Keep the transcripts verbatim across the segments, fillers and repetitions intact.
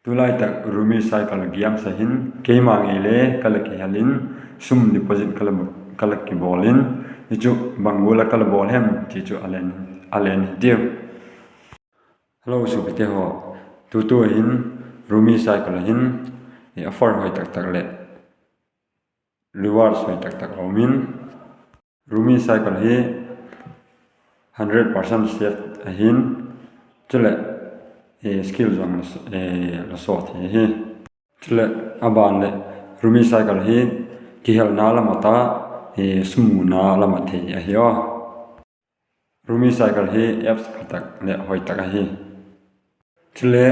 Tulai tak Rumi Cycle giam sa hin keima ngei le ka la kihel in, sum deposit ka la, ka la kibawl in, hi chu bang gual a ka la bawl hem ti chu a len, a len hi tiu. Hello suapite haw, tutu hin Rumi Cycle hin offer hoi tak tak leh rewards hoi tak tak a um in, Rumi Cycle hi hundred percent safe ahi'n, chuleh skill zong la sawt thei ahi. Chuleh a ban leh Rumi Cycle hi kihelna lam a ta, sum muna lam a thei ahi a. Rumi Cycle hi apps pha tak leh hoi tak ahi. Chule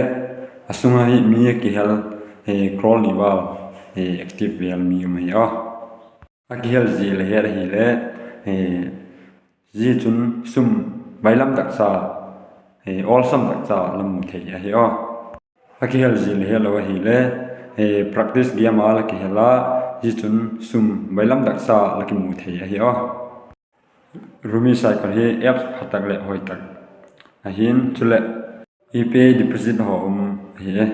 a sung ah hi mi a kihel crore ni val active vel mi um ahi a. A kihel zia la het ahile, zia chun sum bailam tak cha, awlsam tak cha la mu thei ahi a. A kihel zia la het lo ahile, practice game a la kihel a, zia chun sum bailam tak cha la kimu thei ahi a. Rumi Cycle hi apps pha tak leh hoi tak ahi'n, chuleh UPI deposit haw um ahi e.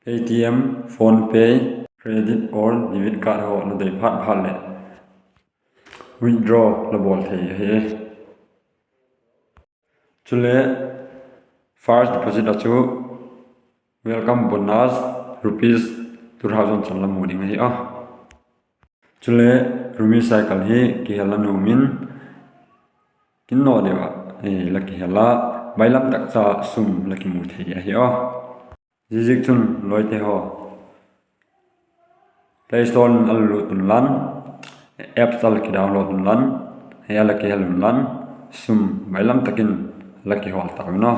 Paytm, PhonePe, credit or debit card haw la doi phat phat leh withdraw la bawl thei ahi. Chule first deposit ah chu welcome bonus rupees two thousand chan la mu ding ahi a. Chule Rumi Cycle hi kihel a nuam in, kin naw deu ah la kihel a, bailam tak cha sum la kimu thei ahi a. Ziaziakchun lawite haw, Play Store in a la lut unlan, apps a la kidownload unlan, hi a la kihel unlan, sum bailam tak in la kihawl tau in a.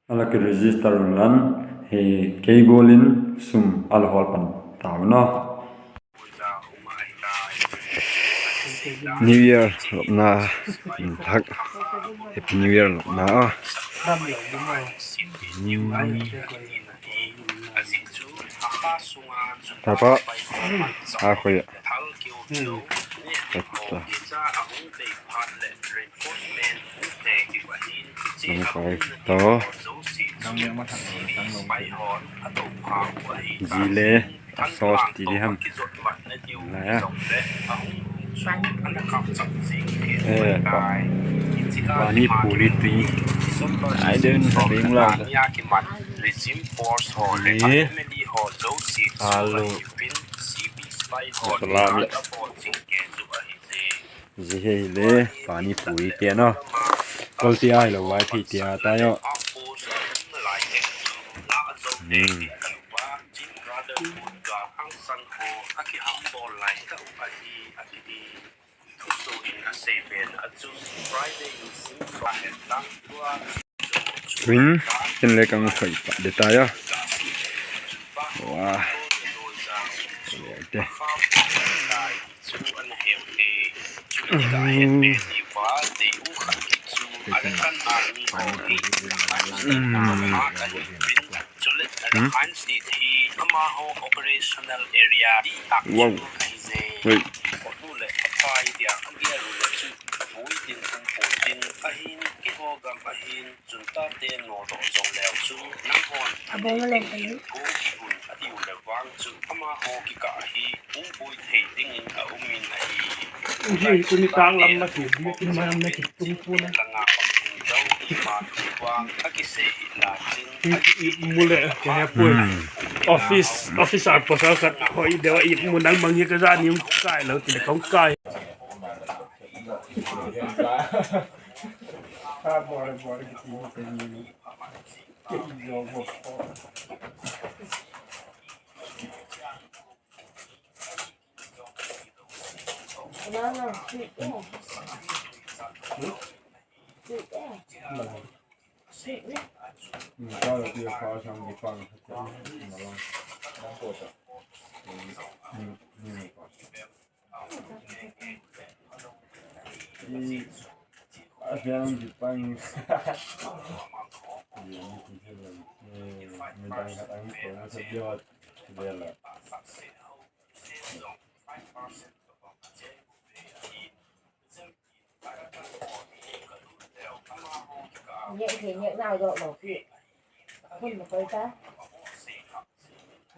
A la kiregister unlan, kei gual in sum a la hawl pan tau in a. New Year lopna in thak, Happy New Year lopna a. Tapa, a khoi a. Tata. Nang kai to. Zi le a sauce ti di ham. La ya. Pani puri tui. Ai den sa ding la. Ni. Alu. Salam le. Zi hile pani puri te na. Kol ti ai lo vai phi ti a tai a. Tuin, tin le ka ngai ta de tai a. Wa. Te. Wow. Wait. Hi chu nitâk lam na ki, biakin mai lam na ki tung pua'n a. Hi ip mu leh ka he puai. Office, officer pasal khat hoi deu a ip mu nang bang hi ka zani um kai lo ti leh ka hung kai.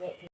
Bawk